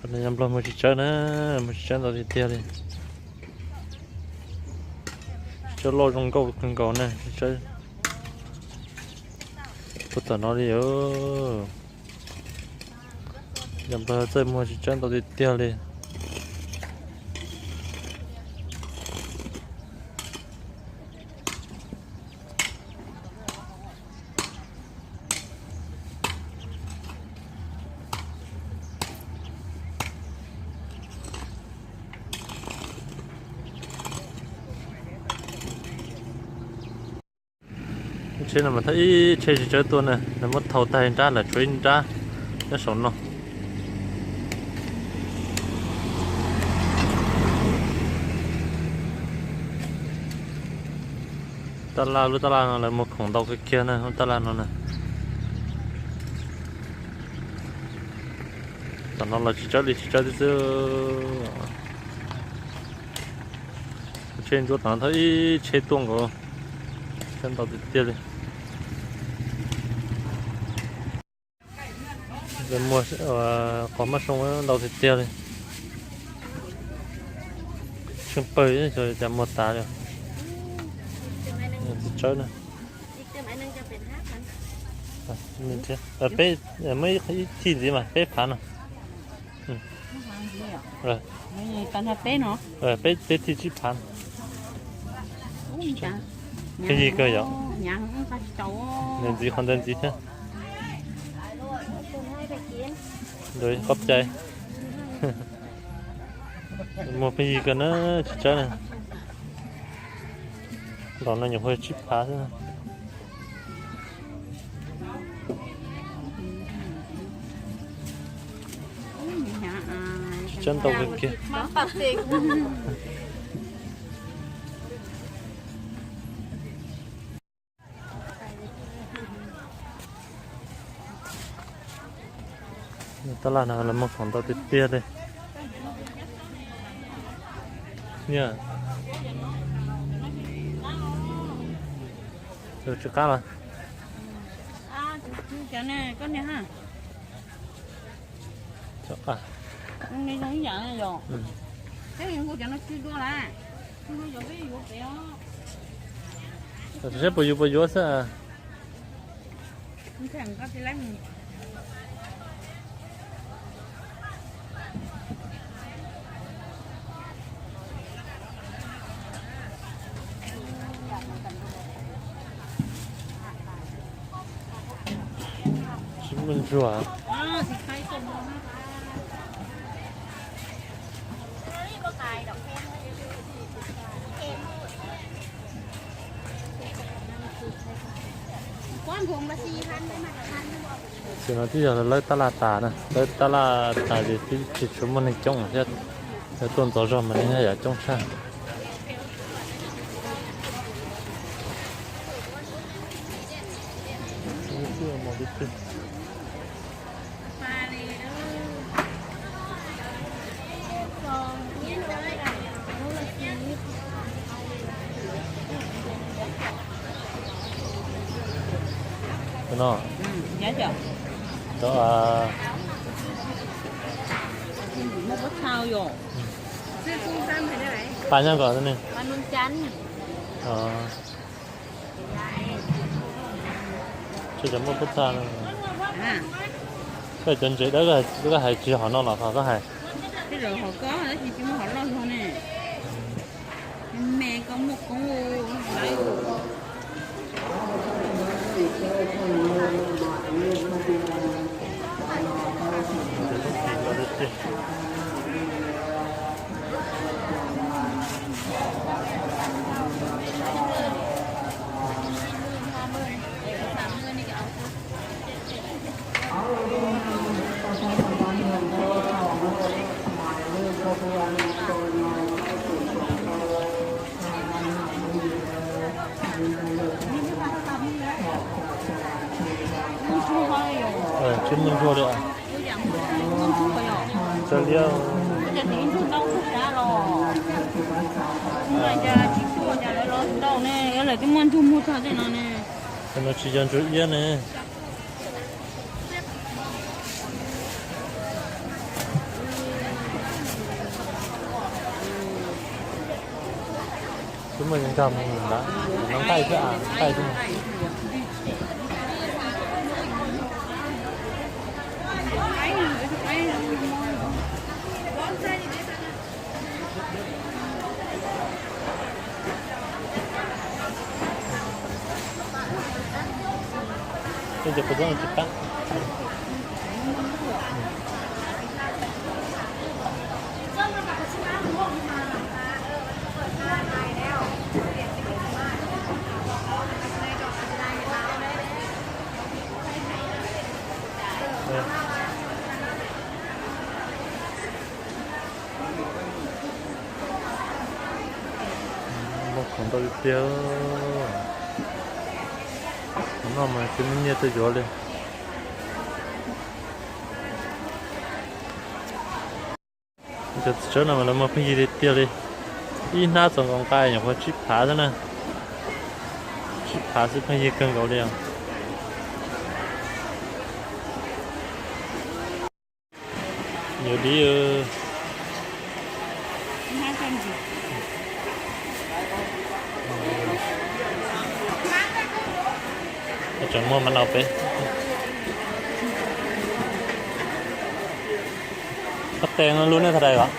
Yog Nplog muag txiv tsawb na, muag txiv tsawb ntau tiag tiag li. Txiv tsawb loj zoo nkauj kawg nkaus na, txiv tsawb puag tom no li. Yog Nplog txawj muag txiv tsawb ntau tiag tiag li. Tsheb no mas thawj ib tsheb txiv tsawb tuaj na, lawv muab thau tag nrab lawm tshuav ib nrab nyob saum no. Tab laj, lub tab laj no lawv muag khoom ntau kawg kiag na, lub tab laj no na. Tom no los txiv tsawb li txiv tsawb xwb xwb. Tsheb ntsuab tom no thawj ib tsheb tuaj nkaus, tsheb ntau tiag tiag li. Muag qhov mab soo ntau tiag tiag li. Tsheej pawg xyov cas muag tas li. Txiv tsawb na. Peb, muaj ib thij ntxiv mas peb phav no. Peb, peb thij tsib phav. Pheej yig kawg yom. Ntawd ntxiv, qhov ntawd ntxiv thiab. Qhov cai. Muag pheej yig kawg na, tsis tsawb na. Ntaum no nyuam qhuav tsib phav xwb. Tsis tsawb ntau kawg kiag. Tab laj no lawv muag khoom ntau tiag tiag li. Tsis qab los. Saib puas yuav puas yuav xwb. Tsis muaj ntsuag. Tam sim no twb yog lawv lawb tab laj tas na, lawb tab laj tas ces twb tsis tshua muaj neeg coob thiab. Lawv tuaj ntxov zog mas neeg yam coob tshaj. Tus no, cov, pa nyob kom ne. Tsis muaj pob txha no. Koj cov ntses dawb koj hais tsis yog hom no los qhov koj hais? Tsis muaj ntsuag li. Txawj liab. Lawv twb muaj ntsuag muag txog tej no ne. Cov no tsis yog ntsuag iab ne. Muaj nkag mus ntawd, no nqaij thiab, nqaij thiab. Tej cov kuv txob no tsis pab. Muaj khoom ntau tiag tiag. Khoom noj mas tsis muaj nyiaj tuaj yuav li. Cov txiv tsawb no mas lawv muag pheej yig tiag tiag li. Ib hnab txog nkaus nqaij nyuam qhuav tsib phav xwb na. Tsib phav xwb pheej yig kawg nkaus li os. Yuav dib. Tseem muaj mas no peb. Koj tes no lub nej thav dais os.